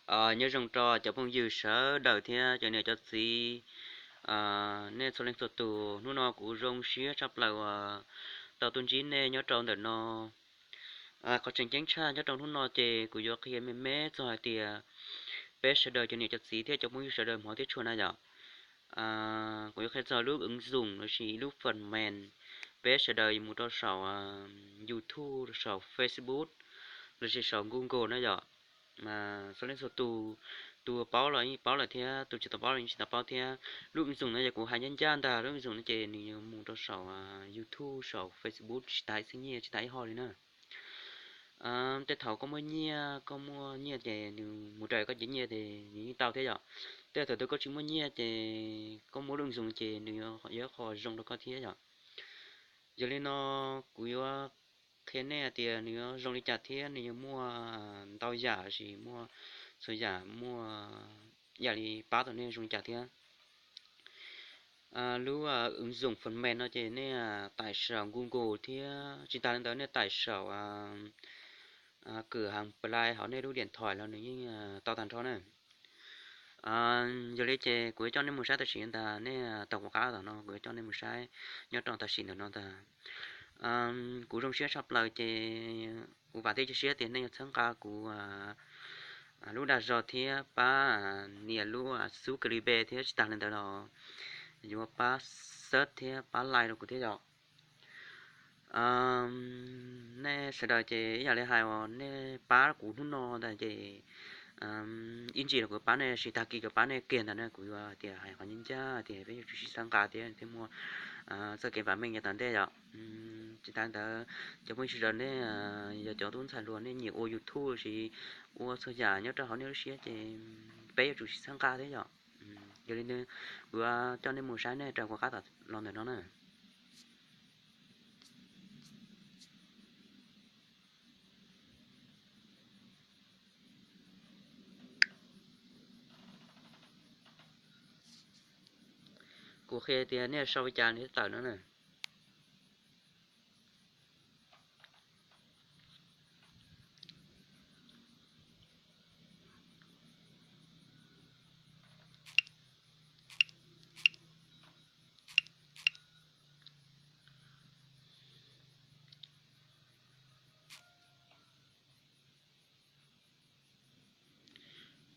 Nyob zoo rau cov phooj ywg sawv daws thiab cov niam cov txiv, nej txhua leej txhua tus. Hnub no kuv zoo siab tshaj plaws uas tau tuaj ntsib nej nyob rau ntawm no. Qhov tseem ceeb tshaj nyob rau hnub no ces kuv yuav qhia me me txog hais tias peb sawv daws cov niam cov txiv thiab cov phooj ywg sawv daws hmov thiab tshua na yom. Kuv yuav qhia txog lub ứng dụng lossis lub phần mềm peb sawv daws mus rau saum YouTube, saum Facebook lossis saum Google na yom. Mas txhua leej txhua tus, tus paub los yeej paub lawm thiab tus tsis tau paub los yeej tsis tau paub thiab. Lub ứng dụng no yog kuv hais ncaj ncaj ntag, lub ứng dụng no ces nws yuav mus rau saum YouTube, saum Facebook tsis tas ib txhiab nyiaj, tsis tas ib hov li na. Tej thaum koj muaj nyiaj, koj muaj nyiaj ces nws mus raws koj cov nyiaj ces nws yeej tau thiab yom. Tej thaum twg koj tsis muaj nyiaj ces koj muab lub ứng dụng ces nws yuav qhov zoo rau koj thiab yom. Yog li no kuv yuav qhia nej hais tias nws yuav zoo li cas thiab nws yuav muaj ntau yam, sis muaj txhua yam, muaj yam li pab tau nej zoo li cas thiab. Lub ứng dụng phần mềm no ces nej tải saum Google thiab tsis tas li ntawd nej tải saum cửa hàng Play hauv nej lub điện thoại los nws yeej tau tag nrho na. Yog li ces kuv yuav coj nej mus saib tam sim ntag, nej tau kuv qab tom no kuv yuav coj nej mus saib nyob rau tam sim ntawm no ntag. Kuv zoo siab tshaj plaws ces kuv vam thiab cia siab tias nej yuav txhawb nqa kuv lub dag zog thiab pab nias lub xub kis li be thiab tsis tas li ntawd los yuav pab search thiab pab like rau kuv thiab yom. Nej sawv daws ces ib yam li hais uas nej pab kuv hnub no ntag ces ib ntsis los kuv pab nej, sis tag kis kuv pab nej kiag ntag na. Kuv yuav tias hais qhov ncaj ncaj tias peb yuav tsum sib txhawb nqa thiab thiaj muaj txoj kev vam meej yav tom ntej yom. Tsis tas ntawd, cov phooj ywg sawv daws nej yog cov tub ntxhais hluas nej nyiam ua YouTube sis ua txhua yam nyob rau hauv nej lub siab ces peb yuav tsum sib txhawb nqa thiab yom. Yog li ntawd, kuv yuav coj nej mus saib nej raws kuv qab tom los ntawm no na. Kuv qhia tias nej sau li cas nej tawm no na.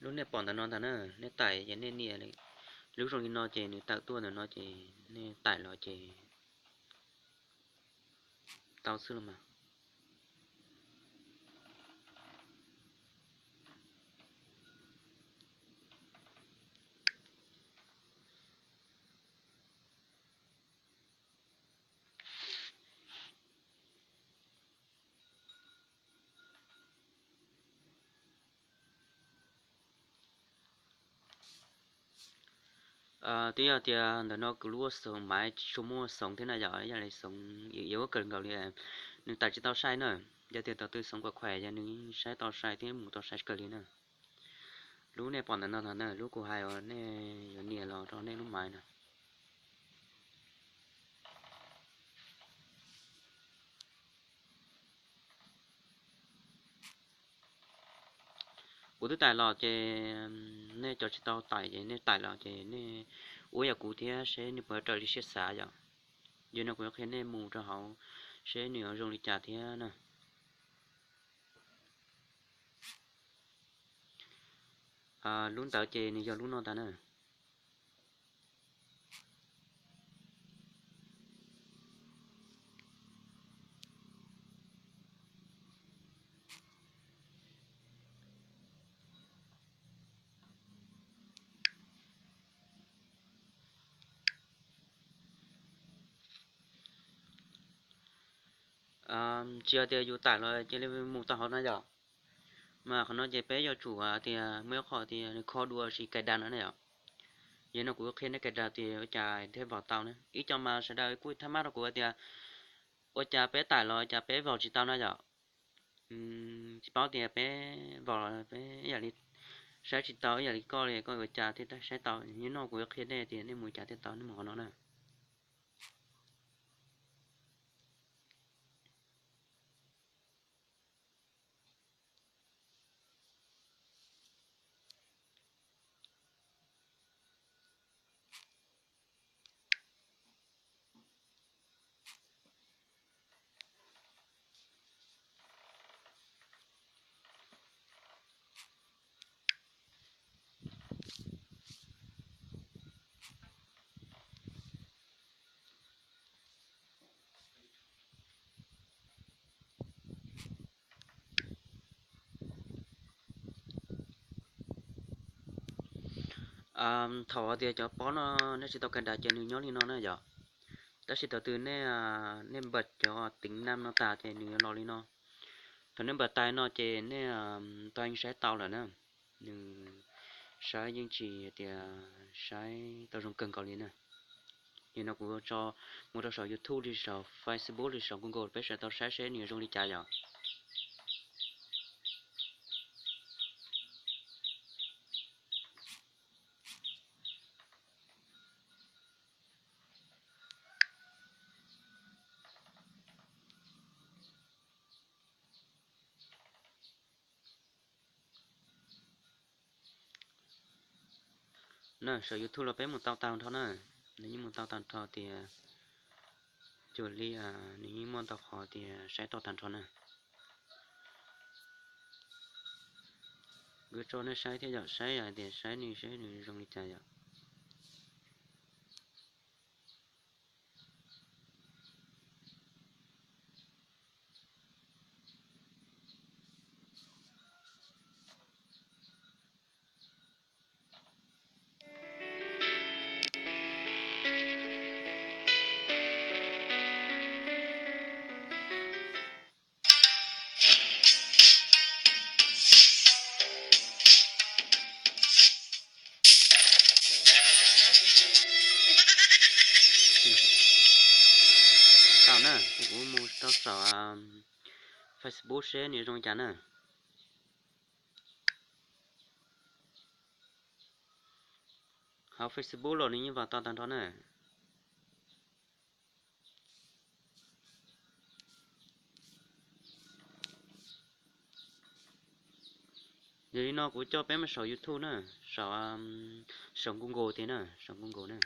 Lub nej pom ntawm no ntag na, nej tải ces nej nias li. Lub zoo li no ces nws tawm tuaj ntawm no ces nej tải los ces tau xwb los mas. Twb yog tias ntawm no kuv lub ua xoov maiv tsis tshua muaj xoov thiab na yom, yog li xoov yuav ua kawg nkaus li, nws tawm tsis tau sai na. Yog tias thaum twg xoov kuam khuam yog nws yeej saib tau sai thiab mus tau sai kawg li na. Lub nej pom ntawm no ntag na, lub kuv hais uas nej yuav nias los rau nej lub maiv na. Kuv twb tải los ces nej cov tsis tau tải ces nej tải los ces nej ua yam kuv thiab seb nws puas raws li siab xav yom. Yog no kuv yuav qhia nej mus rau hauv seb nws yuav zoo li cas thiab na. Lub ntawd ces nws yog lub no ntag na. Tsis yog tias yus tải los cia li mus tau hauv no yom. Mas qhov no ces peb yuav tsum tias muaj ib qho tias nws kho dua sis cài đặt no na yom. Yog no kuv qhia nej cài đặt tias ua cas thiaj vau tau na. Ib co mas sawv daws kuj thắc mắc rau kuv tias ua cas peb tải los ua cas peb vau tsis tau na yom. Tsis paub tias peb vau los peb ib yam li saib tsis tau ib yam li koj li, koj ua cas thiaj saib tau. Yog no kuv qhia nej tias nej mus ua cas thiaj tau, nej mus qhov no na. Thaum tias cov pob no nej tsis tau kais dav ces nws nyob li no na yom. Tab sis thaum twg nej, nej npaj cov tính năng no tas ces nws yuav los li no. Thaum nej npaj tais no ces nej tau yeej saib tau lawm na. Nws saib yeej tsis tias saib tau zoo kawg nkaus li na. Yog no kuv mus rau saum YouTube li saum Facebook li saum Google peb sawv tau saib seb nws zoo li cas yom. Na, saum YouTube los peb mus tau tag nrho na. Nws yeej mus tau tag nrho tias, cuag li nws yeej muaj ntau qhov tias saib tau tag nrho na. Kuv tso nej saib thiab yom, saib hais tias saib nws saib nws zoo li cas yom. Tau na, kuv mus rau saum Facebook seb nws zoo li cas na. Hauv Facebook los nws yeej vam tau tag nrho na. Yog li no kuv coj peb mus saum YouTube na, saum, saum Google tiag na, saum Google na.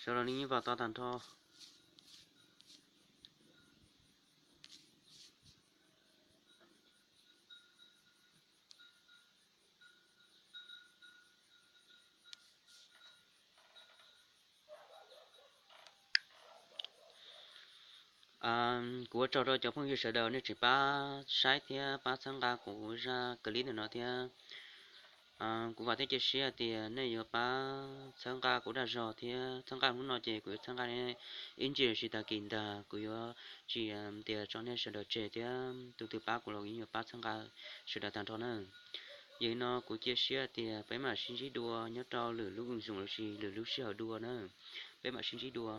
Sawv daws nws yeej vam tau tag nrho. Kuv ua tsaug rau cov phooj ywg sawv daws nej tseem pab saib thiab pab txhawb nqa kuv zaj clip ntawm no thiab. Kuv vam thiab cia siab tias nej yuav pab txhawb nqa kuv dag zog thiab txhawb nqa hnub no ces kuv yuav txhawb nqa nej ib ntsis, tsis tas kis ntag kuv yuav tsis tias tso nej sawv daws tseg thiab. Tus twg pab kuv los kuv yeej yuav pab txhawb nqa sawv daws tag nrho na. Yog li no kuv cia siab tias peb mam sib ntsib dua nyob rau lwm lub ứng dụng lossis lwm lub sij hawm dua na. Peb mam sib ntsib dua.